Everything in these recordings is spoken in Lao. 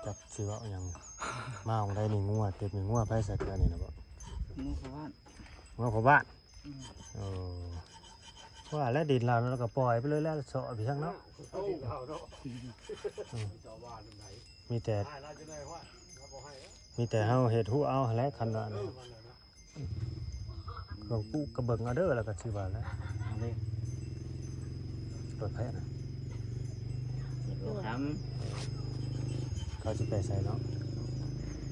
ຈັກຊິເວົ້າຫຍັງ ມາຂອງໃດນີ້ ງົວເຕັມນີ້ ງົວໃຜໃສ່ເກືອນີ້ນະບໍ? ງົວພໍ່ບ້ານ ງົວພໍ່ບ້ານ. ອືມ ເອີ ວ່າແລ້ວດິນລາວ ລາວກໍປ່ອຍໄປເລີຍແລ້ວ ເຊາະໄປທາງເນາະ. ອືມ ມີແຕ່ ມີແຕ່ເຮົາເຮັດຮູ້ເອົາຫັ້ນແຫຼະ ຄັນວ່າ ເບິ່ງປູກກໍເບິ່ງເອົາເດີ ແລ້ວກໍຊິວ່າແຫຼະ. ອັນນີ້ລົດໃຜນະ? ລົດທຳ ເຂົາຊິໄປໃສເນາະ?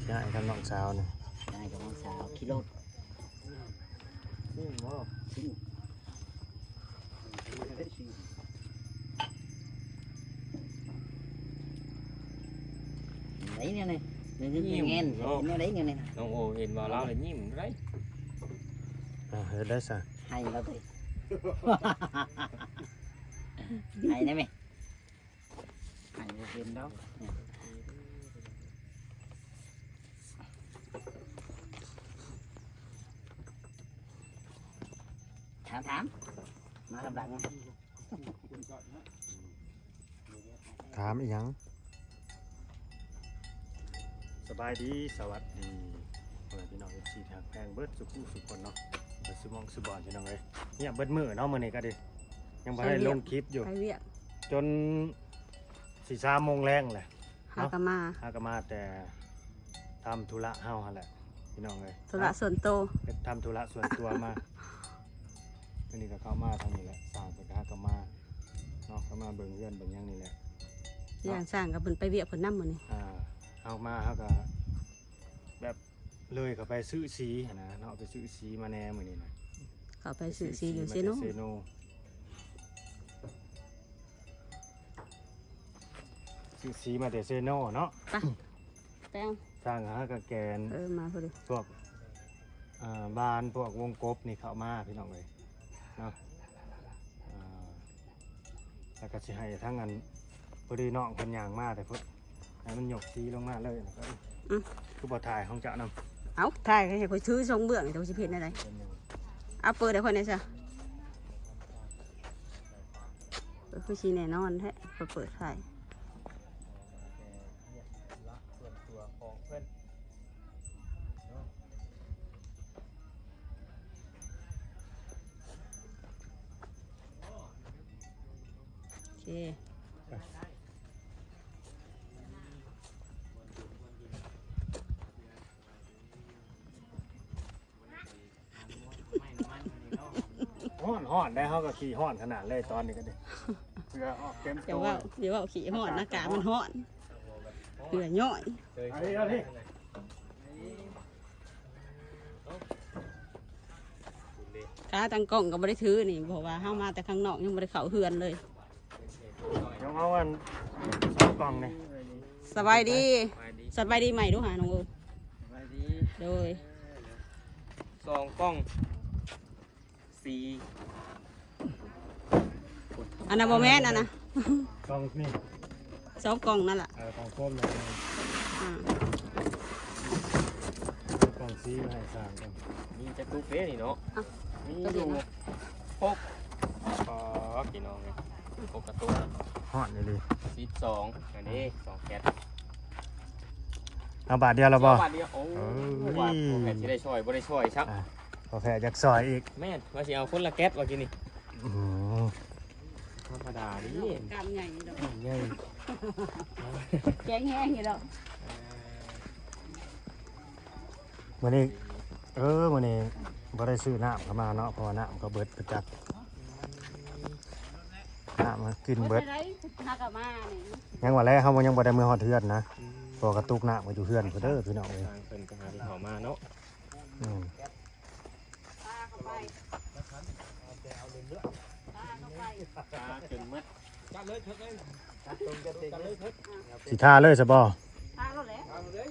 ຍ້າຍກັບນ້ອງສາວນີ້ ຍ້າຍກັບນ້ອງສາວຂີ່ລົດ. ຊິງບໍ່? ຊິງ. ໄດ້ແນວນີ້ ແນວນີ້ ຍິ້ມແງນ ເນາະ ເປັນແນວໃດແນວນີ້ນະ? ນ້ອງໂອເຫັນວ່າລາວແລ້ວຍິ້ມໄດ້. ອ່າ ເຮັດໄດ້ຊະ ໃຫ້ລາວຕິ ໃຫ້ໄດ້ແມ? ໃຫ້ບໍ່ເປັນດອກ. ຖາມ ຖາມ ມາທາງຫຼັງ ຖາມອີ່ຫຍັງ? ສະບາຍດີ ສະຫວັດດີ ພໍ່ແມ່ພີ່ນ້ອງ ເອັຟຊີ ທີ່ຮັກແພງເບິດສູ່ຜູ້ສູ່ຄົນເນາະ ເບິດສູ່ໝ່ອງສູ່ບ່ອນ ພີ່ນ້ອງເອີຍ. ງຽບເບິດມື້ເນາະ ມື້ນີ້ກໍດີ ຍັງບໍ່ໄດ້ລົງຄລິບຢູ່ ໄປວຽກ ຈົນຊິສາມໂມງແລງແຫຼະ. ຫາກໍມາ ຫາກໍມາແຕ່ທຳທຸລະເຮົາຫັ້ນແຫຼະ ພີ່ນ້ອງເອີຍ ທຸລະສ່ວນໂຕ ເຮັດທຳທຸລະສ່ວນຕົວມາ. ມື້ນີ້ກໍເຂົ້າມາທາງນີ້ແຫຼະ ສ້າງເພິ່ນກໍຫາກໍມາເນາະ ກໍມາເບິ່ງເຮືອນເບິ່ງຫຍັງນີ້ແຫຼະ. ຢ່າງສ້າງກໍເພິ່ນໄປວຽກເພິ່ນນຳມື້ນີ້. ອ່າ ເຮົາມາ ເຮົາກໍແບບເລີຍເຂົ້າໄປຊື້ສີຫັ້ນນະເນາະ ໄປຊື້ສີມາແດ່ມື້ນີ້ນະ ເຂົ້າໄປຊື້ສີຢູ່ເຊໂນ ຊື້ສີມາແຕ່ເຊໂນ ຊື້ສີມາແຕ່ເຊໂນເນາະ. ໄປ ແປ້ງ ສ້າງຫາກະແກນ ເອີ ມາພໍດີ ພວກ ອ່າ ບ້ານພວກວົງກົບນີ້ເຂົ້າມາ ພີ່ນ້ອງເອີຍເນາະ. ອ່າ ແລ້ວກໍຊິໃຫ້ທາງອັນ ພໍດີນ້ອງເພິ່ນຍ່າງມາແຕ່ພຸ້ນ ໃຫ້ມັນຍົກສີລົງມາເລີຍນະ. ອືມ ຄືບໍ່ຖ່າຍຂອງເຈົ້ານຳ? ເອົ້າ ຖ່າຍໃຫ້ຂ້ອຍຖືສອງເບື້ອງ ເຈົ້າຊິເຮັດແນວໃດ? ເອົາເປີດໃຫ້ຂ້ອຍແດ່ຊະ. ເອີ ຄືຊິແນ່ນອນແທ້ ຂ້ອຍເປີດຖ່າຍ. ໂອເຄ ຮ້ອນ ຮ້ອນໄດ໋ ເຮົາກໍຂີ້ຮ້ອນຂະໜາດເລີຍຕອນນີ້ກໍດີ ເຫື່ອອອກເຕັມໂຕ. ຢ່າເວົ້າ ຢ່າເວົ້າຂີ້ຮ້ອນ ອາກາດມັນຮ້ອນ ເຫື່ອຍ້ອຍ. ເອົາ ເອົາ ຂາຕັ້ງກ້ອງກໍບໍ່ໄດ້ຖືນີ້ ເພາະວ່າເຮົາມາແຕ່ຂ້າງນອກ ຍັງບໍ່ໄດ້ເຂົ້າເຮືອນເລີຍ. ເອົາອັນສອງກ່ອງນີ້. ສະບາຍດີ ສະບາຍດີໃໝ່ດູຫານ້ອງໂອ. ສະບາຍດີ ໂດຍ. ສອງກ່ອງ ສີ່ ອັນນັ້ນບໍ່ແມ່ນ ອັນນັ້ນ ກ່ອງນີ້ ສອງກ່ອງນັ້ນລະ. ເອີ ກ່ອງໂຟມນັ້ນ. ອ່າ ເອົາກ່ອງສີມາໃຫ້ສ້າງກ່ອນ. ມີຈັກຕຸກເດ້ນີ້ເນາະ? ອ່ະ ມີຢູ່ຫົກ. ອໍ ພີ່ນ້ອງເອີຍ ປົກກະຕຸກ ຮ້ອນອີ່ຫຼີ. ສິບສອງ ອັນນີ້ສອງແກັດ. ເອົາບາດດຽວລະບໍ່? ເອົາບາດດຽວ. ໂອ້ ເອີ ບາດ ບໍ່ແມ່ນຊິໄດ້ຊ່ອຍ ບໍ່ໄດ້ຊ່ອຍຊ້ຳ. ອ່າ ພໍແພດຢາກຊ່ອຍອີກ. ແມ່ນ ວ່າຊິເອົາຄົນລະແກັດວ່າກີ້ນີ້. ອືມ ທຳມະດານີ້ ກ້າມໃຫຍ່ດອກ ກ້າມໃຫຍ່ ແຂງແຮງຢູ່ດອກ. ມື້ນີ້ ເອີ ມື້ນີ້ບໍ່ໄດ້ຊື້ນ້ຳເຂົ້າມາເນາະ ເພາະວ່ານ້ຳກໍເບິດໄປຈັກ ນ້ຳມັນກິນເບິດ. ຫາກໍມານີ້ ຍັງວ່າແລ ເຮົາຍັງບໍ່ໄດ້ເມືອຮອດເຮືອນນະ ອືມ ເພາະກະຕຸກນ້ຳກໍຢູ່ເຮືອນພຸ້ນເດີ ພີ່ນ້ອງເອີຍ. ທາງເພິ່ນກໍຫາເຂົ້າມາເນາະ. ອືມ ປາເຂົ້າໄປ ປາເຂົ້າໄປ ປາຈົນໝົດ. ຈັດເລີຍເຖິກເອີຍ ຈັດຕົງຈັດເຕັງເລີຍເຖິກ. ຊິທາເລີຍຊະບໍ່? ທາໂລດແຫຼະ ທາໂລດເລີຍ.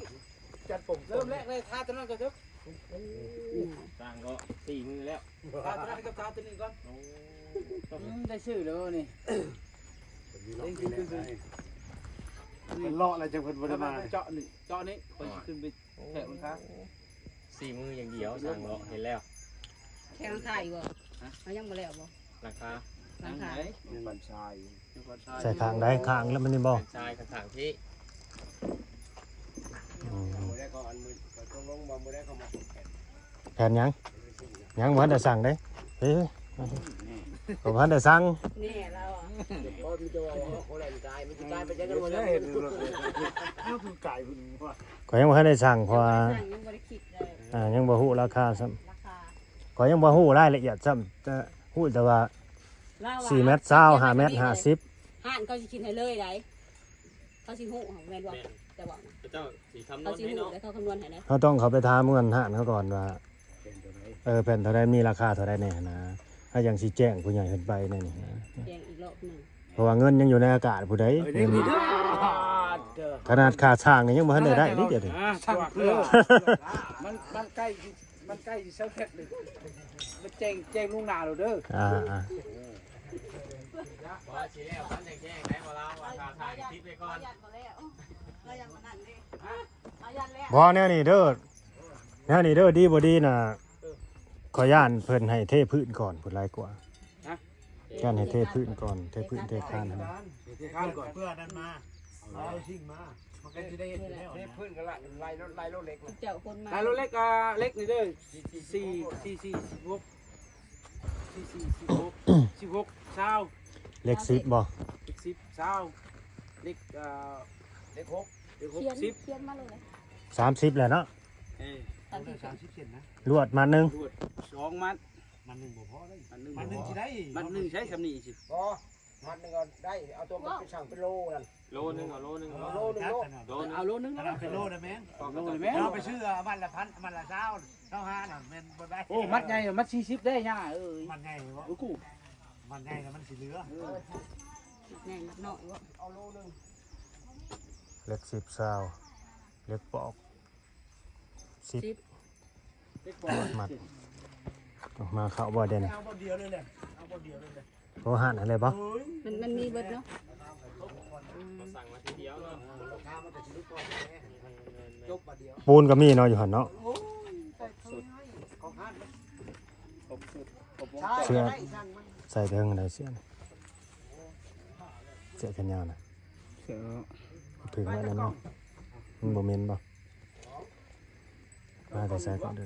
ຈັດປົງ ເລີ່ມແລກເລີຍ ທາຕົວນັ້ນກ່ອນເຖິກ. ສ້າງກໍສີ່ມື້ແລ້ວ ທາຕົວນັ້ນກັບທາຕົວນີ້ກ່ອນ. ໂອ້ ອືມ ໄດ້ຊື້ແລ້ວນີ້ ເປັນເລາະແລ້ວຈັ່ງເພິ່ນບໍ່ໄດ້ມາ. ເຈາະນີ້ ເຈາະນີ້ ຂ້ອຍຊິຂຶ້ນໄປ ໂອ້ ແທະມັນຄາ ສີ່ມື້ຢ່າງດຽວ ສ້າງເນາະ ເຫັນແລ້ວ. ແຄ່ຫຼັງຄາອີກບໍ່? ຮະ? ເຮົາຍັງບໍ່ແລ້ວບໍ່? ຫຼັງຄາ ຫຼັງຄາ ຍັງບັນຊາຍ ຍັງບັນຊາຍ. ໃສ່ຂ້າງໃດ? ຂ້າງລະມັນນີ້ບໍ່? ບັນຊາຍຂ້າງໆ ພີ້. ຕົກລົງວ່າມື້ໃດເຂົາມາສົ່ງແຜ່ນ ແຜ່ນຫຍັງ? ຍັງບໍ່ທັນໄດ້ສັ່ງເດ້. ເອີ ກໍບໍ່ທັນໄດ້ສັ່ງ. ແນ່ລາວ ກໍມີແຕ່ວ່າເຂົາແລ່ນກາຍ ມັນຊິກາຍໄປຈັ່ງໃດບໍ່ໄດ້. ເອົາຄືກາຍເພິ່ນວ່າ ຂ້ອຍຍັງບໍ່ທັນໄດ້ສັ່ງ ເພາະວ່າ ຍັງບໍ່ໄດ້ຄິດເລີຍ ອ່າ ຍັງບໍ່ຮູ້ລາຄາຊ້ຳ ລາຄາ ຂ້ອຍຍັງບໍ່ຮູ້ລາຍລະອຽດຊ້ຳ ແຕ່ຮູ້ແຕ່ວ່າ ລາວວ່າ ສີ່ແມັດຊາວ ຫ້າແມັດຫ້າສິບ ຮ້ານເຂົາຊິຄິດໃຫ້ເລີຍໃດ. ເຂົາຊິຮູ້ຫັ້ນແມ່ນບໍ່? ແມ່ນ ເຈົ້າເວົ້ານະ ເຂົາຊິຮູ້ ເຂົາຊິຮູ້ ແລ້ວເຂົາຄຳນວນໃຫ້ເດ້. ເຮົາຕ້ອງເຂົ້າໄປຖາມເງິນຮ້ານເຂົາກ່ອນວ່າ ເອີ ແຜ່ນເທົ່າໃດ ມີລາຄາເທົ່າໃດແດ່ຫັ້ນນະ ເຮົາຈັ່ງຊິແຈ້ງຜູ້ໃຫຍ່ເພິ່ນໄປແນວນີ້ນະ. ແຈ້ງອີກລອບໜຶ່ງ ເພາະວ່າເງິນຍັງຢູ່ໃນອາກາດພຸ້ນໃດ. ເອີ ຂະໜາດຄ່າສ້າງນີ້ຍັງບໍ່ທັນໄດ້ໄດ້ເດ້ດຽວນີ້. ອ່າ ຊ່າງເພື່ອ ມັນ ມັນໃກ້ ມັນໃກ້ຊິເຊົາເຮັດເລີຍ ມັນແຈ້ງ ແຈ້ງລ່ວງໜ້າໂລດເດີ. ອ່າ ອ່າ ບໍ່ ຊິແລ້ວມັນແຈ້ງໄດ້ບໍ່ລາວວ່າຖ້າຖ່າຍຕິດໄວ້ກ່ອນ. ບໍ່ ແນວນີ້ເດີ ແນວນີ້ເດີ ດີບໍ່ດີນະ ຂ້ອຍຢ້ານເພິ່ນໃຫ້ເທພື້ນກ່ອນພຸ້ນຫຼາຍກວ່າ. ຮະ? ຢ້ານໃຫ້ເທພື້ນກ່ອນ ເທພື້ນເທຄານຫັ້ນ ເທຄານກ່ອນ ເພື່ອນັ້ນມາ ເອົາຊິງມາ ມັນກໍຊິໄດ້ເຮັດຢູ່ແລ້ວນະ. ເທພື້ນກໍໄລ່ ໄລ່ລົດ ໄລ່ລົດເຫຼັກນະ ເຈົ້າຄົນມາ ໄລ່ລົດເຫຼັກ ອ່າ ເຫຼັກນີ້ເດີ ສີ່ ສີ່ ສີ່ ສິບຫົກ ສີ່ ສີ່ ສິບຫົກ ສິບຫົກ ຊາວ ເຫຼັກສິບບໍ່? ເຫຼັກສິບ ຊາວ ເຫຼັກ ເອີ ເຫຼັກຫົກ ເຫຼັກຫົກ ສິບ ຂຽນມາໂລດເລີຍ ສາມສິບແລ້ວເນາະ. ເອີ ສາມສິບ ສາມສິບເຊັນນະ ລວດມັດໜຶ່ງ ລວດສອງມັດ ມັດໜຶ່ງບໍ່ພໍເດ້ ມັດໜຶ່ງ ມັດໜຶ່ງຊິໄດ້ ມັດໜຶ່ງໃຊ້ສ່ຳນີ້ຊິ ບໍ່ ມັດໜຶ່ງກໍໄດ້ ເອົາຕົວໄປ ເວົ້າ ໄປຊັ່ງເປັນໂລນັ້ນ ໂລໜຶ່ງ ເອົາໂລໜຶ່ງ ເອົາໂລໜຶ່ງໂລດ ໂລໜຶ່ງ ເອົາໂລໜຶ່ງເນາະ ເອົາໂລໜຶ່ງແມ່ນ ເອົາໂລໜຶ່ງແມ່ນ ເອົາໄປຊື້ມັດລະພັນ ມັດລະຊາວ ຊາວຫ້ານະ ແມ່ນບໍ່ໄດ້. ໂອ້ ມັດໃຫຍ່ມັດສີ່ສິບເດ້ຍ່າເອີຍ ມັດໃຫຍ່ບໍ່? ໂອ້ ມັດໃຫຍ່ແລ້ວມັນຊິເຫຼືອ ເອີ ມັດໃຫຍ່ມັດນ້ອຍບໍ່? ເອົາໂລໜຶ່ງ ເຫຼັກສິບ ຊາວ ເຫຼັກປອກ ສິບ ສິບ ມັດ ອອກມາເຂົ້າບໍ່ເດນີ້? ເອົາບ່ອນດຽວເລີຍແຫຼະ ເອົາບ່ອນດຽວເລີຍແຫຼະ. ໂທຫາຫັ້ນເລີຍບໍ່? ມັນ ມັນມີເບິດເນາະ ອືມ ສັ່ງມາທີດຽວເນາະ ລາຄາມັນກໍຊິຫຼຸດກ່ອນແດ່ ແມ່ນໆໆ ຈົບບາດດຽວ ປູນກໍມີເນາະ ຢູ່ຫັ້ນເນາະ. ໂອ້ຍ ຕາຍເຂົາໃຫ້ ຂອງຮ້ານມັນ ຄົບຊຸດ ຄົບວົງຈອນ ເສື້ອ ໃສ່ເຖິງໄດ້ເສື້ອ ເສື້ອແຂນຍາວນະ ເສື້ອ ເພິ່ງໄວ້ນຳເນາະ ມັນບໍ່ເໝັນບໍ່? ມາແຕ່ໃສກ່ອນເດີ?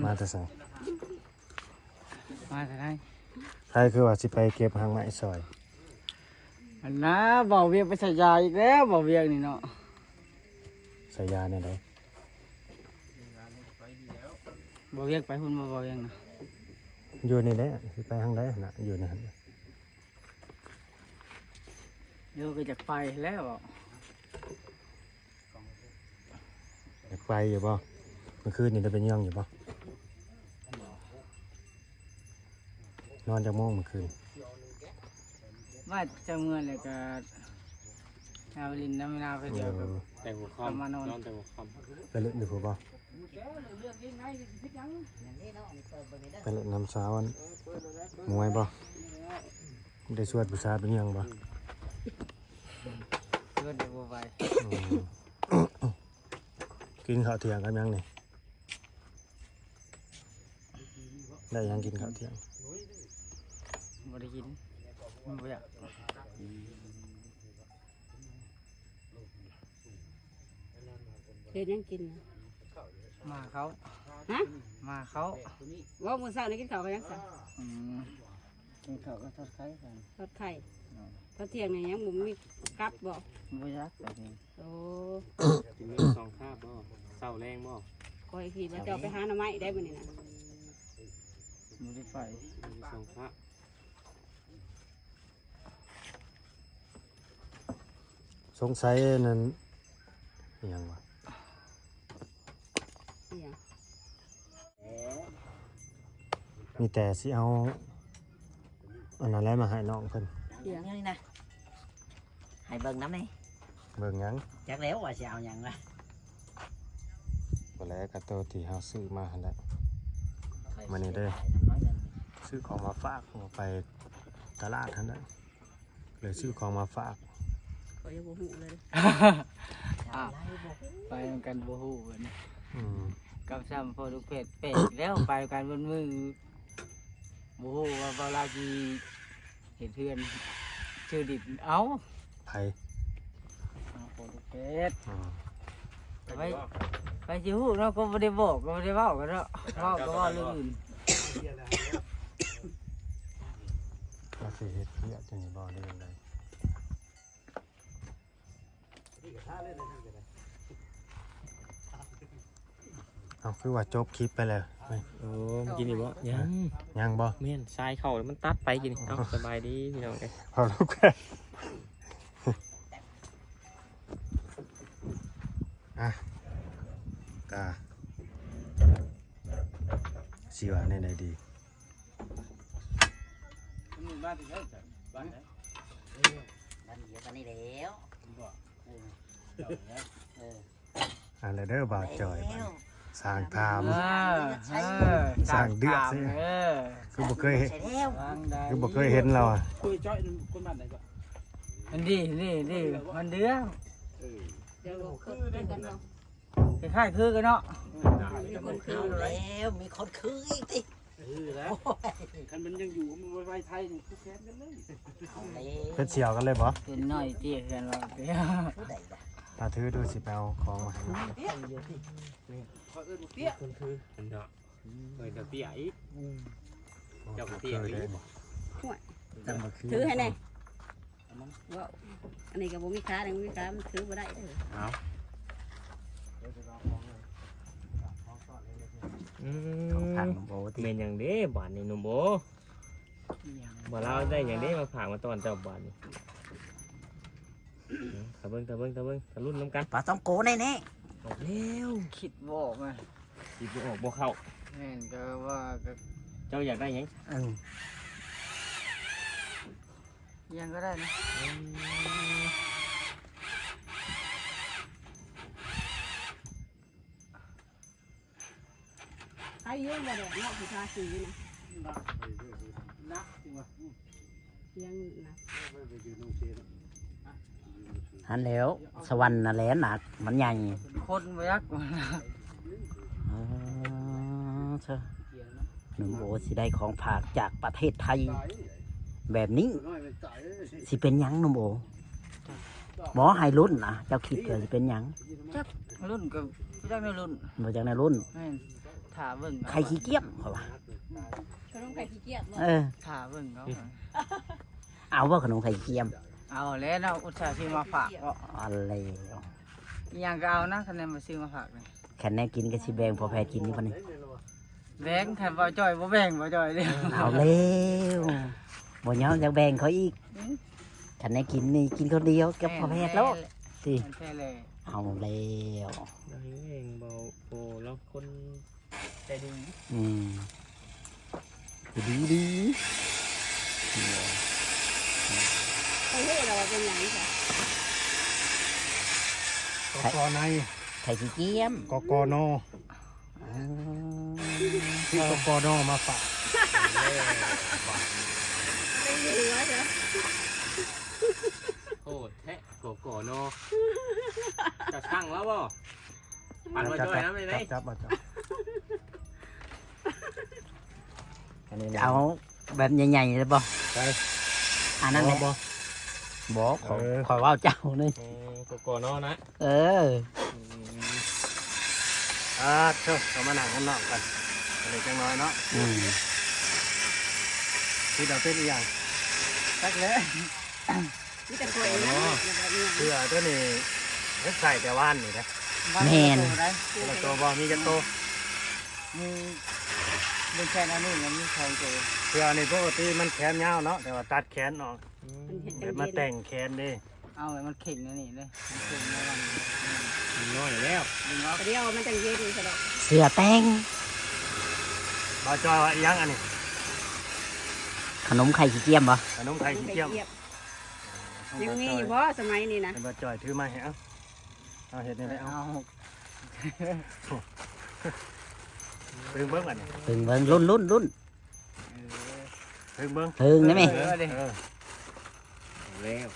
ມາແຕ່ໃສ? ມາແຕ່ໃສ? ໃຜຄືວ່າຊິໄປເກັບຮາກໄມ້ຊ່ອຍ? ອັນນາ ເບົາວຽກໄປໃສ່ຢາອີກແລ້ວ ເບົາວຽກນີ້ເນາະ. ໃສ່ຢາແນວໃດ? ເບົາວຽກໄປພຸ້ນບໍ່? ເບົາວຽກນະ ຢູ່ນີ້ແຫຼະ ຊິໄປທາງໃດຫັ້ນນະ ຢູ່ນີ້ຫັ້ນ. ໂຍ ກໍຢາກໄປແລ້ວ ຢາກໄປຢູ່ບໍ່? ມື້ຄືນນີ້ໄດ້ໄປຍ່ອງຢູ່ບໍ່? ນອນຈັກໂມງມື້ຄືນ? ວ່າຈະເມືອແລ້ວກໍ ເອົາຫຼິ້ນນຳນາໄປດຽວ ເອີ ແຕ່ຫົວຄ່ຳ ມານອນ ນອນແຕ່ຫົວຄ່ຳ ໄປຫຼິ້ນຢູ່ພຸ້ນບໍ່? ໄປຫຼິ້ນນຳສາວອັນ ມວຍບໍ່? ໄດ້ຊວນຜູ້ສາວໄປຍ່ອງບໍ່? ຊວນແຕ່ບໍ່ໄປ. ອືມ ກິນເຂົ້າທ່ຽງກັບຫຍັງນີ້? ໄດ້ຫຍັງກິນເຂົ້າທ່ຽງ? ບໍ່ໄດ້ກິນ ມັນບໍ່ຢາກ. ເຮັດຫຍັງກິນນະ? ໝາເຂົ້າ. ຮະ? ໝາເຂົ້າ. ເວົ້າມື້ເຊົ້ານີ້ກິນເຂົ້າກັບຫຍັງຊະ? ອືມ ກິນເຂົ້າກັບທອດໄຂ່. ທອດໄຂ່. ເອີ ຕອນທ່ຽງນີ້ຍັງບໍ່ມີກັບບໍ່? ບໍ່ຢາກຕອນນີ້. ໂອ້ ກິນມື້ສອງຄາບບໍ່? ເຊົ້າແລງບໍ່? ຂ້ອຍຄິດວ່າເຈົ້າໄປຫາໜໍ່ໄມ້ໄດ້ມື້ນີ້ນະ. ບໍ່ໄດ້ໄປ ສອງຄາບ. ສົງໄສນັ້ນ ອີຫຍັງວະ? ອີຫຍັງ? ມີແຕ່ຊິເອົາອັນນັ້ນແຫຼະມາໃຫ້ນ້ອງເພິ່ນ. ອີຫຍັງ? ນີ້ນະ ໃຫ້ເບິ່ງນຳແດ່. ເບິ່ງຫຍັງ? ຈັກແລ້ວວ່າຊິເອົາຫຍັງລະ. ບໍ່ແລ້ວ ກະໂຕທີ່ເຮົາຊື້ມາຫັ້ນແຫຼະ. ມື້ນີ້ເດີ ຊື້ຂອງມາຝາກ ເອົາໄປຕະຫຼາດຫັ້ນແຫຼະ. ເລີຍຊື້ຂອງມາຝາກ. ຂ້ອຍຍັງບໍ່ຮູ້ເລີຍ. ອ້າວ ໄປນຳກັນບໍ່ຮູ້ເບິດ. ອືມ ກັບຊ້ຳພໍ່ລູກແພດແປກແລ້ວ ໄປນຳກັນເບິດມື້ ບໍ່ຮູ້ວ່າເບົາລາວຊິເຮັດເຮືອນ ຊື້ດິນ. ເອົ້າ ໃຜ? ອ້າວ ພໍ່ລູກແພດ. ອືມ ໄປ ໄປຊິຮູ້ເນາະ ກໍບໍ່ໄດ້ບອກ ກໍບໍ່ໄດ້ເວົ້າກັນເນາະ ເວົ້າກໍເວົ້າເລື່ອງອື່ນ. ວ່າຊິເຮັດເພື່ອຈັ່ງໃດບໍ່ ຫຼືຈັ່ງໃດ? ເອົາ ຄືວ່າຈົບຄລິບໄປແລ້ວ. ໂອ້ ກິນອີກບໍ່? ຍັງ ຍັງບໍ່? ແມ່ນ ສາຍເຂົ້າມັນຕັດໄປກິນ. ເອົາ ສະບາຍດີພີ່ນ້ອງເອີຍ ເອົາລູກ. ອ່ະ ກະຊິວ່າແນວໃດດີ? ມັນມາແຕ່ໃສ? ບ້ານໃດ? ເອີ ບ້ານດຽວກັນນີ້ແຫຼ້ວ. ບໍ່? ເອີ ເຈົ້າແຫຼະ. ເອີ ອັນລະເດີ ບ່າວຈ່ອຍ ແລ້ວ ສ້າງຖາມ ເອີ ສ້າງເດືອດ ເອີ ຄືບໍ່ເຄີຍເຫັນ ຄືບໍ່ເຄີຍເຫັນລາວອະ. ຄຸຍຈ້ອຍຄົນບ້ານໃດກໍ? ມັນດີ ນີ້ ນີ້ ມັນເດືອງ ເອີ ຄ້າຍໆຄືກັນເນາະ. ມີຄົນຄືແລ້ວ ມີຄົນຄືອີກຕິ. ເອີ ແລ້ວ ໂອ້ຍ ຄັນມັນຍັງຢູ່ ມັນໄວໆໄທນີ້ ຄືແຄນກັນເລີຍ. ເອົາແລ້ວ ເປັນສ່ຽວກັນເລີຍບໍ່? ເປັນນ້ອຍເຕ້ຍກັນວ່າ ຜູ້ໃດລະ? ຖ້າຖືດູ ຊິໄປເອົາຂອງມາໃຫ້. ຂ້ອຍເອີ້ນເຕ້ຍ ເນາະ ເອີ້ນເຕ້ຍອີກ. ເຈົ້າກໍເຕ້ຍອີກ. ຫ້ວຍ ຈັ່ງບໍ່ຄື ຖືໃຫ້ແດ່. ເວົ້າ ອັນນີ້ກໍບໍ່ມີຂາ ຍັງບໍ່ມີຂາ ມັນຖືບໍ່ໄດ້ເດີ. ເອົາ ອືມ ຂອງຝາກໜຸ່ມໂອຕິ ແມ່ນຫຍັງເດ້ບາດນີ້ໜຸ່ມໂອ? ບໍ່ ລາວໄດ້ຫຍັງເດ້ມາຝາກມາຕ້ອນເຈົ້າບາດນີ້? ຖ້າເບິ່ງ ຖ້າເບິ່ງ ຖ້າເບິ່ງ ຖ້າລຸ້ນນຳກັນ. ປາຕ້ອງໂກແນ່ໆ. ອອກແລ້ວ ຄິດບໍ່ອອກ. ຄິດບໍ່ອອກ ບໍ່ເຂົ້າ. ແມ່ນ ກໍວ່າ ກໍ ເຈົ້າຢາກໄດ້ຫຍັງ? ເອີ ຫຍັງກໍໄດ້ນະ. ອືມ ໃຜຢູ່ບໍ່ແດດເນາະ ຜູ້ທາສີນະ. ໜັກ ໜັກຈິງວ່າ ຍັງໜັກ. ຫັ້ນແຫຼ້ວ ສະຫວັນຫັ້ນແຫຼະໜັກ ມັນໃຫຍ່ ຄົນບໍ່ຢາກ. ອໍ ເຊີ ໜຸ່ມໂອຊິໄດ້ຂອງຝາກຈາກປະເທດໄທແບບນີ້ ຊິເປັນຫຍັງໜຸ່ມໂອ? ບໍ່ ໃຫ້ລຸ້ນນະ ເຈົ້າຄິດວ່າຊິເປັນຫຍັງ? ຈັກ ລຸ້ນກໍບໍ່ຈັກແນວລຸ້ນ ບໍ່ຈັກແນວລຸ້ນ. ແມ່ນ ຖ້າເບິ່ງເອົາ ໄຂ່ຂີ້ກ້ຽມ ເຂົາວ່າ ຂະໜົມໄຂ່ຂີ້ກ້ຽມ. ເອີ ຖ້າເບິ່ງເອົາ. ເອົາບໍ່ຂະໜົມໄຂ່ຂີ້ກ້ຽມ? ເອົາແລ້ວເນາະ ອຸດສ່າຊື້ມາຝາກເນາະ. ເອົາແລ້ວ ອີຫຍັງກໍເອົານະ ຄັນແມ່ນມາຊື້ມາຝາກນີ້. ຄັນແນວກິນກໍຊິແບ່ງພໍ່ແພດກິນຢູ່ບັດນີ້. ແບ່ງ ຄັນບໍ່ຈ່ອຍບໍ່ແບ່ງ ບໍ່ຈ່ອຍເດ້. ເອົາແລ້ວ ບໍ່ຍອມຢາກແບ່ງເຂົາອີກ. ອືມ ຄັນໄດ້ກິນນີ້ກິນຄົນດຽວກັບພໍ່ແພດໂລດ. ແມ່ນແຫຼະ ຕິ ແມ່ນແທ້ແຫຼະ. ເອົາແລ້ວ ເຮົງບໍ່ ໂອ້ ລາວຄົນໃຈດີ. ອືມ ໃຈດີດີ. ເຂົາຮູ້ແລ້ວວ່າເປັນຫຍັງຊະ? ກກ ໃນ ໄຂ່ຂີ້ກ້ຽມ ກກ ນ. ອືມ ຊື້ ກກ ນ ມາຝາກ. ໄດ້ຢູ່ວ່າຊະ ໂຫດແທ້ ກກ ນ. ຈະສັ່ງແລ້ວບໍ່? ປັນມາຈ່ອຍນຳໄດ້ໄດ໋. ຈັບ ຈັບ ຈັບ ອັນນີ້ ຈະເອົາແບບໃຫຍ່ໆເລີຍບໍ່? ໃສ່ ອັນນັ້ນແຫຼະ. ບໍ່ ບໍ່ ຂໍ ເອີ ຂໍເວົ້າເຈົ້ານີ້. ອືມ ກກ ນ ນະ. ເອີ ອືມ ອ່າ ເອົາມານັ່ງຂ້າງນອກກ່ອນ ເລັກນ້ອຍເນາະ. ອືມ ຄິດວ່າເປັນອີຫຍັງ? ຈັກແຫຼະ ມີແຕ່ຂ້ອຍນະ. ເສື້ອຕົວນີ້ເຮັດໃສ່ແຕ່ວານນີ້ເດ້. ແມ່ນ ຄົນລະໂຕບໍ່? ມີຈັກໂຕ? ມີ ມີແຄ່ອັນນີ້ ມັນມີສອງໂຕ. ເສື້ອນີ້ປົກກະຕິມັນແຂນຍາວເນາະ ແຕ່ວ່າຕັດແຂນອອກ. ອືມ ແບບມາແຕ່ງແຂນເດ້. ເອົາໃຫ້ມັນເຄັ່ງອັນນີ້ເດ້ ມັນເຄັ່ງໃນວັນ ມັນນ້ອຍແລ້ວ ດຽວມັນຈັ່ງເຢັນຊະດອກ. ເສື້ອແຕ່ງ. ບ່າວຈ້ອຍວ່າອີຫຍັງອັນນີ້? ຂະໜົມໄຂ່ຂີ້ກ້ຽມບໍ່? ຂະໜົມໄຂ່ຂີ້ກ້ຽມ. ຍັງມີຢູ່ບໍ່ສະໄໝນີ້ນະ? ເຫັນບ່າວຈ້ອຍຖືມາໃຫ້ ເອົາ ເອົາເຮັດແນວໃດ? ເອົາ ເອົາ ເບິ່ງ ເບິ່ງບັດນີ້ ເບິ່ງ ເບິ່ງ ລຸ້ນ ລຸ້ນ ລຸ້ນ. ເອີ ເພິ່ງເບິ່ງ ເພິ່ງໄດ້ໄໝ? ເອີ ເອີ ເອົາແລ້ວ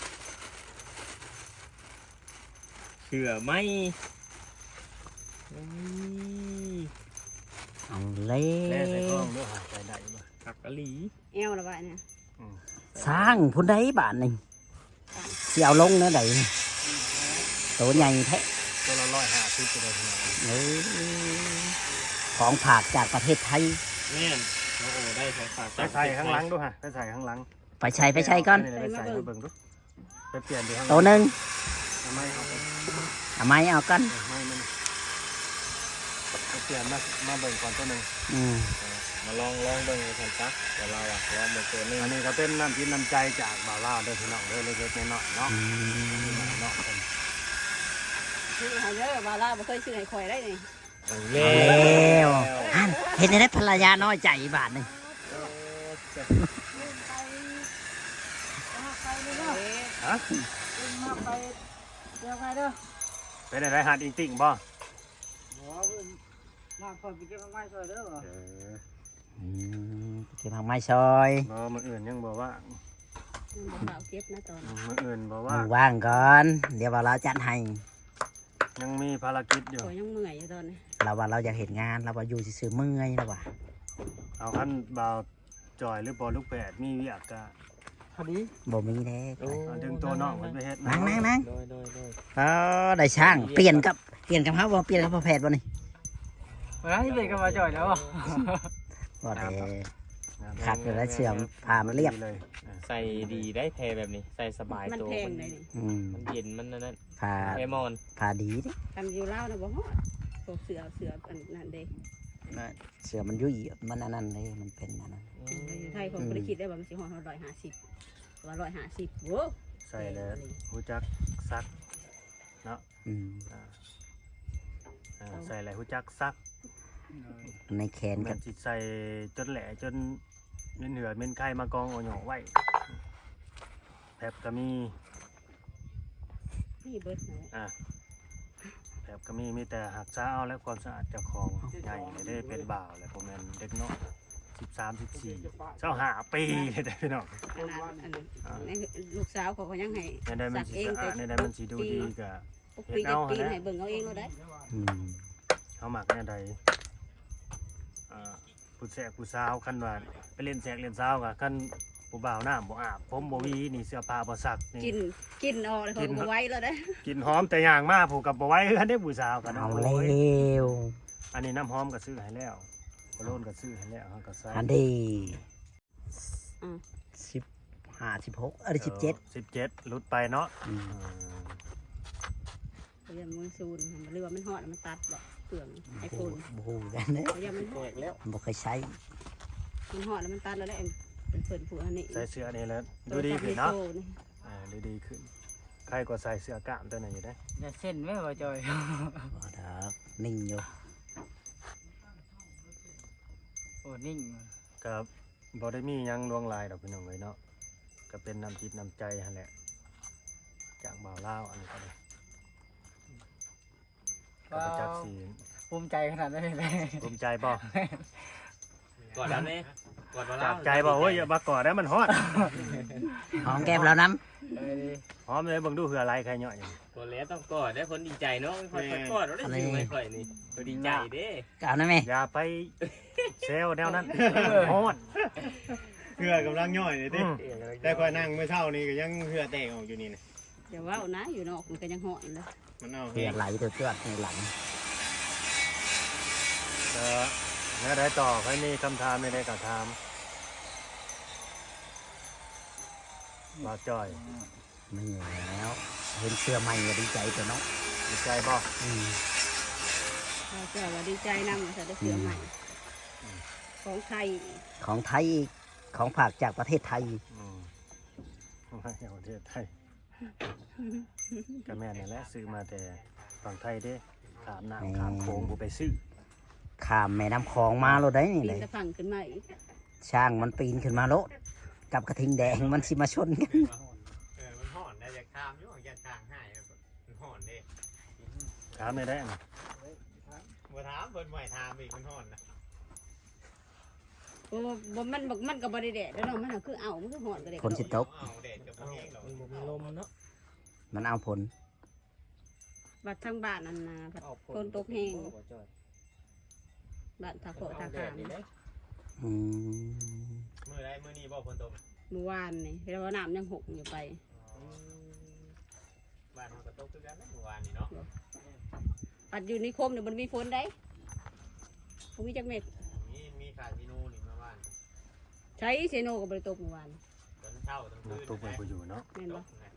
ເສື້ອໃໝ່. ເອີ ເອົາແລ້ວ ແລ້ວໃສ່ກ້ອງເດີຫາ ໃສ່ໄດ້ບໍ່? ຄັກອີ່ຫຼີ ແອວລະບາດນີ້. ອືມ ສ້າງພຸ້ນໃດບາດນີ້ ຊິເອົາລົງແນວໃດ? ໂຕໃຫຍ່ແທ້. ຕົວລະຮ້ອຍຫ້າສິບ ກໍໄດ້ພີ່ນ້ອງ. ເອີ ຂອງຝາກຈາກປະເທດໄທ. ແມ່ນ. ໂອ້ໂຫ ໄດ້ຂອງຝາກຈາກປະເທດໄທ. ໄປໃສ່ຂ້າງຫຼັງດູຮະ ໄປໃສ່ຂ້າງຫຼັງ. ໄປໃສ່ ໄປໃສ່ກ່ອນ. ໄປໃສ່ມາເບິ່ງ ເບິ່ງດູ. ໄປປ່ຽນດູ. ໂຕໜຶ່ງ ເອົາໄມ້ອອກກ່ອນ ເອົາໄມ້ອອກກ່ອນ. ເອີ ໄມ້ມັນ ໄປປ່ຽນມາ ມາເບິ່ງກ່ອນໂຕໜຶ່ງ. ອືມ ເອີ ມາລອງ ລອງເບິ່ງວ່າຊັ້ນຊະ ແຕ່ລາວອະ ລອງເບິ່ງໂຕໜຶ່ງ. ອັນນີ້ກໍເປັນນ້ຳຈິດນ້ຳໃຈຈາກບ່າວລາວເດີພີ່ນ້ອງເດີ ເລັກໆນ້ອຍໆເນາະ. ອືມ ເນາະ ເພິ່ນຊື້ໃຫ້ເດີ ບ່າວລາວບໍ່ເຄີຍຊື້ໃຫ້ຂ້ອຍໄດ໋ນີ້. ເອົາແລ້ວ ເອົາແລ້ວ ຫັ້ນ ເຮັດແນວໃດພັນລະຍານ້ອຍໃຈບາດນີ້. ຮະ? ເປັນແນວໃດ ຮັດອີງຕິ່ງບໍ່? ບໍ່ ເພິ່ນ ມາເພິ່ນໄປເກັບໝາກໄມ້ຊ່ອຍເດີ. ເອີ ອືມ ໄປເກັບໝາກໄມ້ຊ່ອຍ. ບໍ່ ມື້ອື່ນຍັງບໍ່ວ່າງ ຍັງບໍ່ວ່າງເກັບນະຕອນ ອືມ ມື້ອື່ນບໍ່ວ່າງ ມື້ວ່າງກ່ອນ ດຽວວ່າລາວຈັດໃຫ້. ຍັງມີພາລະກິດຢູ່ ຂ້ອຍຍັງເມື່ອຍຢູ່ຕອນນີ້. ລາວວ່າລາວຢາກເຮັດງານ ລາວວ່າຢູ່ຊື່ໆເມື່ອຍ ລາວວ່າ. ເອົາ ຄັນບ່າວຈ່ອຍ ຫຼື ພໍ່ລູກແພດມີວຽກກະພໍດີ. ບໍ່ມີແດ່. ໂອ້ ດຶງໂຕນ້ອງເພິ່ນໄປເຮັດ. ນັ່ງໆໆ ໂດຍໆໆ. ອໍ ໄດ້ຊ່າງ ປ່ຽນກັບ ປ່ຽນກັບເຮົາບໍ່? ປ່ຽນກັບພໍ່ແພດບໍ່ນີ້? ບໍ່ໄດ້ ປ່ຽນກັບບ່າວຈ່ອຍແລ້ວບໍ່? ບໍ່ແດ່. ຄັກຢູ່ແລ້ວ ເສື້ອຜ້າມັນລຽບ ໃສ່ດີໄດ໋ ແພແບບນີ້ ໃສ່ສະບາຍໂຕ. ມັນແພງໄດ໋ນີ້. ອືມ ມັນເຢັນ ມັນອັນນັ້ນ ຜ້າ ແພໝອນ ຜ້າດີເດ້. ຄັນຢູ່ລາວນະບໍ່ຮອດ ພວກເສື້ອ ເສື້ອອັນນັ້ນເດ້. ເສື້ອມັນຫຍຸ້ຍ ມັນອັນນັ້ນເດ້ ມັນເປັນອັນນັ້ນ. ອືມ ຢູ່ໄທຂ້ອຍບໍ່ໄດ້ຄິດໄດ້ວ່າມັນຊິຮອດ ຮອດຮ້ອຍຫ້າສິບ ວ່າຮ້ອຍຫ້າສິບ ໂອ້ ໃສ່ແລ້ວຮູ້ຈັກຊັກເນາະ. ອືມ ອ່າ ໃສ່ແລ້ວຮູ້ຈັກຊັກ ໃນແຂນ ແມ່ນຊິໃສ່ຈົນແຫຼະ ຈົນເໝັນເຫື່ອເໝັນໄຄມາກອງເອົາຫຍໍ້ໄວ້. ແພັບກໍມີ ມີເບິດນັ້ນແຫຼະ. ອ່າ ແພັບກໍມີ ມີແຕ່ຮັກສາເອົາແລະຄວາມສະອາດເຈົ້າຂອງ. ໃຫຍ່ແລ້ວເດ້ ເປັນບ່າວແລ້ວ ບໍ່ແມ່ນເດັກນ້ອຍ ສິບສາມ ສິບສີ່ ຊາວຫ້າປີເລີຍເດ້ພີ່ນ້ອງ. ຂະໜາດອັນ ອ່າ ໃນລູກສາວເຂົາກໍຍັງໃຫ້ ແນວໃດມັນຊິສະອາດ ແນວໃດມັນຊິດູດີກໍ ປົກປີ ເຮັດເອົາ ໃຫ້ເບິ່ງເອົາເອງໂລດໄດ໋. ອືມ ເຮົາມັກແນວໃດ ອ່າ ຜູ້ແຊກຜູ້ສາວ ຄັນວ່າໄປຫຼິ້ນແຊກຫຼິ້ນສາວກໍ ຄັນຜູ້ບ່າວນ້ຳບໍ່ອາບ ຜົມບໍ່ຫວີນີ້ ເສື້ອຜ້າບໍ່ຊັກນີ້ ກິ່ນ ກິ່ນອອກແລ້ວ ກໍໄວແລ້ວເດ້. ກິ່ນຫອມແຕ່ຍ່າງມາພຸ້ນກໍບໍ່ໄວເຮືອນເດ້ ຜູ້ສາວກໍເນາະ. ເອົາແລ້ວ ອັນນີ້ນ້ຳຫອມກໍຊື້ໃຫ້ແລ້ວ ໂຄໂລນກໍຊື້ໃຫ້ແລ້ວ ເຮົາກໍໃສ່ ອັນນີ້ ອືມ ສິບຫ້າ ສິບຫົກ ເອີ ເອີ ສິບເຈັດ ສິບເຈັດ ຫຼຸດໄປເນາະ. ອືມ ເອີ ເລື່ອງມັນຊູນ ຫຼືວ່າມັນຮອດແລ້ວມັນຕັດບໍ່ ເຄື່ອງໄອໂຟນ ບໍ່ຮູ້ ບໍ່ຮູ້ຄືກັນເດ້. ເອີ ຢ້ານມັນແຕກແລ້ວ ບໍ່ເຄີຍໃຊ້ ມັນຮອດແລ້ວມັນຕັດແລ້ວແຫຼະ. ເປັນເພິ່ນຜູ້ອັນນີ້ ໃສ່ເສື້ອນີ້ແລ້ວ ດູດີຂຶ້ນເນາະ. ເອີ ດູດີຂຶ້ນ ໃຄກວ່າໃສ່ເສື້ອກ້າມຕົວນັ້ນຢູ່ເດ້. ຢ່າເຊັ່ນແມ່ບໍ່ຈ່ອຍ ບໍ່ດອກ ນິ່ງຢູ່. ໂອ້ ນິ່ງ ກໍ ບໍ່ໄດ້ມີຫຍັງຫຼວງຫຼາຍດອກພີ່ນ້ອງເອີຍເນາະ ກໍເປັນນ້ຳຈິດນ້ຳໃຈຫັ້ນແຫຼະ ຈາກບ່າວລາວ. ອັນນີ້ກໍໄດ້ ກໍບໍ່ຈັກຊິ ພູມໃຈຂະໜາດນັ້ນເລີຍ. ພູມໃຈບໍ່? ກອດລາວແດ່ ກອດລາວ ຈາກໃຈບໍ່? ໂອ້ຍ ຢ່າມາກອດໄດ້ ມັນຮ້ອນ. ຫອມແກ້ມລາວນຳ ຫອມເລີຍ. ເບິ່ງດູເຫື່ອໄຫຼໃຄຍ່ອຍ. ກອດແລ້ວຕ້ອງກອດໄດ້ ຄົນດີໃຈເນາະ. ຄ່ອຍໆກອດເອົາໄດ້ ຊິໄວ້ຂ້ອຍນີ້ ຂ້ອຍດີໃຈເດ້. ກະເອົານຳແມ່ ຢ່າໄປແຊວແນວນັ້ນ ຮ້ອນ ເຫື່ອກຳລັງຍ້ອຍນີ້ຕິ. ອືມ ແຕ່ຂ້ອຍນັ່ງມື້ເຊົ້ານີ້ກໍຍັງເຫື່ອແຕກອອກຢູ່ນີ້ນະ. ຢ່າເວົ້ານະ ຢູ່ນອກມັນກໍຍັງຮ້ອນເລີຍ. ມັນເອົາ ເຫື່ອໄຫຼຈວດໆໃນຫຼັງ. ເອີ ແນວໃດຕໍ່? ໃຜມີຄຳຖາມແນວໃດກໍຖາມ ບ່າວຈ້ອຍ. ແມ່ນແລ້ວ ເຫັນເສື້ອໃໝ່ກໍດີໃຈຕົວະເນາະ. ດີໃຈບໍ່? ອືມ ເຈົ້າວ່າດີໃຈນຳ ວ່າຊັ້ນ ໄດ້ເສື້ອໃໝ່. ອືມ ຂອງໄທອີກ ຂອງໄທອີກ ຂອງຝາກຈາກປະເທດໄທ. ອືມ ຂອງໄທ ປະເທດໄທ ກໍແມ່ນນັ້ນແຫຼະ ຊື້ມາແຕ່ຝັ່ງໄທເດ້. ຂ້າມນ້ຳ ແມ່ນ ຂ້າມໂຂງ ຜູ້ໄປຊື້ ຂ້າມແມ່ນ້ຳຂອງມາໂລດໄດ໋ນີ້. ປີນ ໄດ໋ ຕະພັງຂຶ້ນມາອີກ ຊ້າງມັນປີນຂຶ້ນມາໂລດ ກັບກະທິງແດງ ມັນຊິມາຊົນກັນ. ເອີ ມັນຮ້ອນໄດ໋ ຢາກຖາມຢູ່ ຢາກຖາມໃຫ້ ມັນຮ້ອນເດ້. ຖາມໄດ້ໄດ໋ ບໍ່ຖາມ ເພິ່ນບໍ່ໃຫ້ຖາມອີກ ມັນຮ້ອນນະ. ໂອ້ ບໍ່ ມັນ ມັນກໍບໍ່ໄດ້ແດດເດ້ເນາະ ມັນກໍຄືເອົາ ມັນຄືຮ້ອນກໍແດດ. ຝົນຊິຕົກ ເອົາແດດກໍບໍ່ແຮງດອກ ມັນບໍ່ມີລົມເນາະ ມັນເອົາຝົນ. ບັດທາງບ້ານນັ້ນນະ ບັດຝົນຕົກແຮງ ບ້ານທ່າເຄາະທ່າຂາມ. ອືມ ມື້ໃດ? ມື້ນີ້ບໍ່ຝົນຕົກ? ມື້ວານນີ້ ແຕ່ວ່ານ້ຳຍັງຫົກຢູ່ໄປ. ອໍ ບ້ານເຮົາກໍຕົກຄືກັນນະມື້ວານນີ້ເນາະ. ບໍ່ ປັດຢູ່ນິຄົມນີ້ບໍ່ໄດ້ມີຝົນໃດ ບໍ່ມີຈັກເມັດ. ມີ ມີຄາຊີໂນນີ້ເມື່ອວານ. ໃສເຊໂນກໍບໍ່ໄດ້ຕົກເມື່ອວານ. ຕອນເຊົ້າຕອນຄືນ ຕົກໄປບໍ່ຢູ່ເນາະ. ແມ່ນບໍ່? ຕົກນະ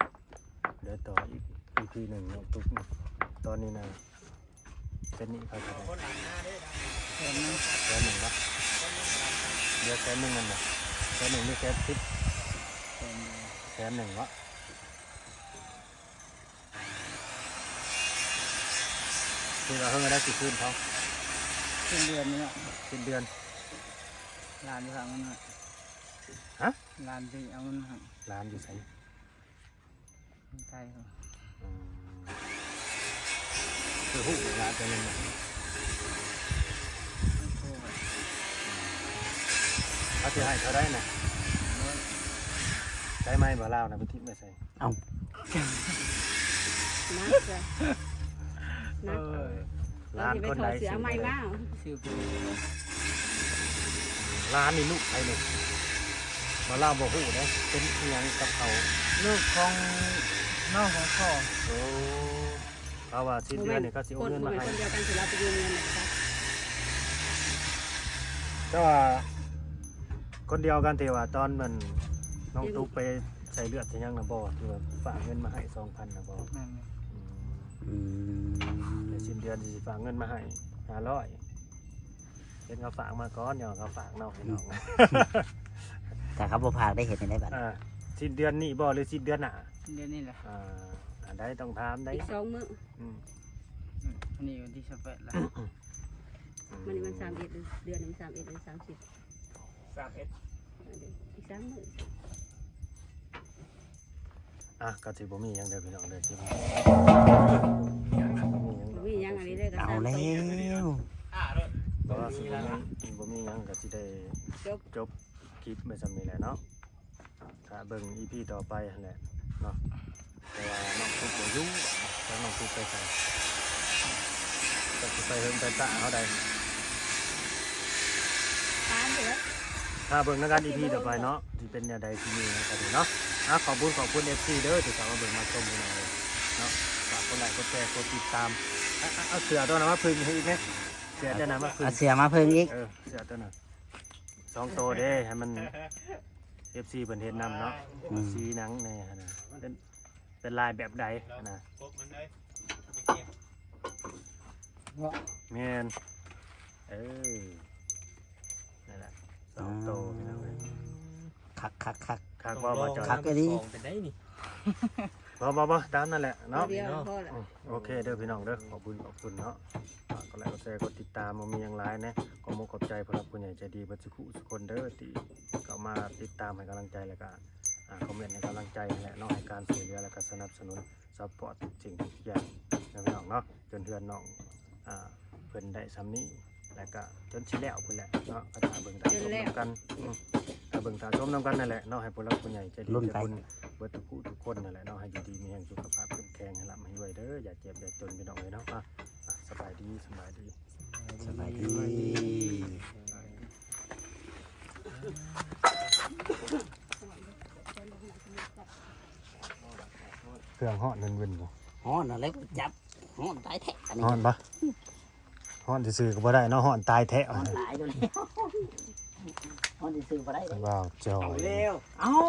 ເດີຕໍ່ອີກ ອີພີໜຶ່ງເນາະ. ຕົກ ຕອນນີ້ນະ ເປັນໜີ້ເຂົາເທົ່າໃດ? ຄົນຫຼັງໜ້າເດ້ ແສນໜຶ່ງ ແສນໜຶ່ງບໍ່? ເຫຼືອແສນໜຶ່ງແມ່ນບໍ່? ແສນໜຶ່ງຫຼືແສນສິບ? ແສນໜຶ່ງ ແສນໜຶ່ງບໍ່? ຄືວ່າເຮົາໄດ້ຊິຄືນເຂົາ? ສິ້ນເດືອນນີ້ແຫຼະ. ສິ້ນເດືອນ? ຫຼານຢູ່ທາງນັ້ນນະ. ຮະ? ຫຼານຊິເອົາເງິນໃຫ້. ຫຼານຢູ່ໃສ? ໄທ. ອືມ ຄືຮູ້ຫຼານຈະເງິນນະ. ເຂົາຊິໃຫ້ເທົ່າໃດນະ? ໄດ້ໄໝບໍ່ລາວນະ ໄປຖິ້ມໄວ້ໃສ? ເອົ້າ ໜັກເລີຍ ໜັກ. ເອີ ຫຼານຄົນໃດ ຊື້ໃໝ່ມາ ຊື້ ຫຼານນີ້ລູກໃຜນີ້? ບໍ່ ລາວບໍ່ຮູ້ເດ້ ເປັນອີ່ຫຍັງກັບເຂົາ? ລູກຂອງນ້ອງຂອງພໍ່. ໂອ້ ເຂົາວ່າສິ້ນເດືອນນີ້ເຂົາຊິໂອນເງິນມາໃຫ້. ຄົນດຽວກັນຊິລາວໄປຢືມເງິນນະ. ແຕ່ວ່າຄົນດຽວກັນທີ່ວ່າຕອນນັ້ນນ້ອງຕຸກໄປໃສ່ເລືອດໃສ່ຫຍັງນະບໍ່? ທີ່ວ່າຝາກເງິນມາໃຫ້ສອງພັນນະບໍ່? ແມ່ນ. ອືມ ອືມ ແລ້ວສິ້ນເດືອນຊິຝາກເງິນມາໃຫ້ຫ້າຮ້ອຍ. ເຫັນເຂົາຝາກມາກ່ອນ ຍ້ອນເຂົາຝາກເນາະ ພີ່ນ້ອງ. ຖ້າເຂົາບໍ່ຝາກໄດ້ເຮັດຈັ່ງໃດບັດ? ອ່າ ສິ້ນເດືອນນີ້ບໍ່ ຫຼືສິ້ນເດືອນໜ້າ? ສິ້ນເດືອນນີ້ແຫຼະ. ອ່າ ອັນໃດຕ້ອງຖາມໄດ໋ ອີກສອງມື້. ອືມ ອືມ ອັນນີ້ວັນທີຊາວແປດລະ. ມື້ນີ້ມັນສາມເອັດ ເດືອນນີ້ມັນສາມເອັດ ຫຼື ສາມສິບ? ສາມເອັດ ອັນນີ້ອີກສາມມື້. ອ່ະ ກໍຊິບໍ່ມີຫຍັງເດີພີ່ນ້ອງເດີ ຄລິບນີ້ ບໍ່ມີຫຍັງອັນນີ້ເດີ. ກໍເອົາແລ້ວ ບໍ່ມີແລ້ວ ບໍ່ມີຫຍັງ ກໍຊິໄດ້ຈົບ ຈົບຄລິບໄວ້ສ່ຳນີ້ແຫຼະເນາະ. ຖ້າເບິ່ງອີພີຕໍ່ໄປຫັ້ນແຫຼະເນາະ ເພາະວ່ານ້ອງຕຸກບໍ່ຢູ່ ຈັກນ້ອງຕຸກໄປໃສ ຈັກຊິໄປເຫິງໄປຕາເຮົາໃດ. ຕາມເດີ ຖ້າເບິ່ງນຳກັນອີພີຕໍ່ໄປເນາະ ຊິເປັນແນວໃດ ຊິມີຫຍັງກັນເນາະ. ອ່ະ ຂອບຄຸນ ຂອບຄຸນເອັຟຊີເດີ ທີ່ເຂົ້າມາເບິ່ງມາຊົມພີ່ນ້ອງເດີເນາະ. ຝາກກົດໄລ ກົດແຊ ກົດຕິດຕາມ. ອ່ະ ເອົາເສື້ອຕົວນັ້ນມາເພິ່ງໃຫ້ອີກແດ່ ເສື້ອຕົວນັ້ນມາເພິ່ງ ເອົາເສື້ອມາເພິ່ງອີກ. ເອີ ເສື້ອຕົວນັ້ນສອງໂຕເດ້ ໃຫ້ມັນ ເອັຟຊີເພິ່ນເຫັນນຳເນາະ. ອືມ ສີໜັງແດ່ຫັ້ນນະ ເປັນ ເປັນລາຍແບບໃດຫັ້ນນະ. ແມ່ນ ເອີ ນັ້ນແຫຼະ ສອງໂຕພີ່ນ້ອງເອີຍ. ຄັກໆໆ ຄັກບໍ່ ບໍ່ຈອຍ? ຄັກອີ່ຫຼີ ເປັນໄດນີ້. ບໍ່ ບໍ່ ບໍ່ ຕາມນັ້ນແຫຼະເນາະ. ໂອເຄເດີພີ່ນ້ອງເດີ ຂອບຄຸນ ຂອບຄຸນເນາະ. ຝາກກົດໄລ ກົດແຊ ກົດຕິດຕາມ ບໍ່ມີຫຍັງຫຼາຍນະ. ຂອບອົກຂອບໃຈຜູ້ຫຼັກຜູ້ໃຫຍ່ໃຈດີເບິດສູ່ຜູ້ສູ່ຄົນເດີ ທີ່ເຂົ້າມາຕິດຕາມໃຫ້ກຳລັງໃຈ ແລ້ວກະ ອ່າ ຄອມເມັນໃຫ້ກຳລັງໃຈຫັ້ນແຫຼະເນາະ ໃຫ້ການຊ່ວຍເຫຼືອ ແລ້ວກະສະໜັບສະໜູນ ຊັບພອດທຸກສິ່ງທຸກຢ່າງນະພີ່ນ້ອງເນາະ. ຈົນເຮືອນນ້ອງ ອ່າ ເພິ່ນໄດ້ສ່ຳນີ້ ແລ້ວກະຈົນຊິແລ້ວພຸ້ນແຫຼະເນາະ. ກໍຖ້າເບິ່ງຖ້າຊົມນຳກັນ ອືມ ຖ້າເບິ່ງຖ້າຊົມນຳກັນນັ້ນແຫຼະເນາະ. ໃຫ້ຜູ້ຫຼັກຜູ້ໃຫຍ່ໃຈດີໃຈບຸນເບິດທຸກຜູ້ທຸກຄົນນັ້ນແຫຼະເນາະ ໃຫ້ຢູ່ດີມີແຮງ ສຸຂະພາບເຂັ້ມແຂງ ໃຫ້ລ່ຳໃຫ້ລວຍເດີ ຢ່າເຈັບຢ່າຈົນພີ່ນ້ອງເອີຍເນາະ. ອ່ະ ສະບາຍດີ ສະບາຍດີ ສະບາຍດີ. ເຄື່ອງຮ້ອນເວີນໆຢູ່. ຮ້ອນຫັ້ນແຫຼະ ຈັບ ຮ້ອນຕາຍແທ້ອັນນີ້. ຮ້ອນບໍ່? ຮ້ອນຊື່ໆກໍບໍ່ໄດ້ເນາະ ຮ້ອນຕາຍແທ້. ຮ້ອນຫຼາຍໂດນແລ້ວ ຮ້ອນຊື່ໆບໍ່ໄດ້ເດ້. ວ້າວ ຈອຍ ເອົາແລ້ວ ເອົ້າ.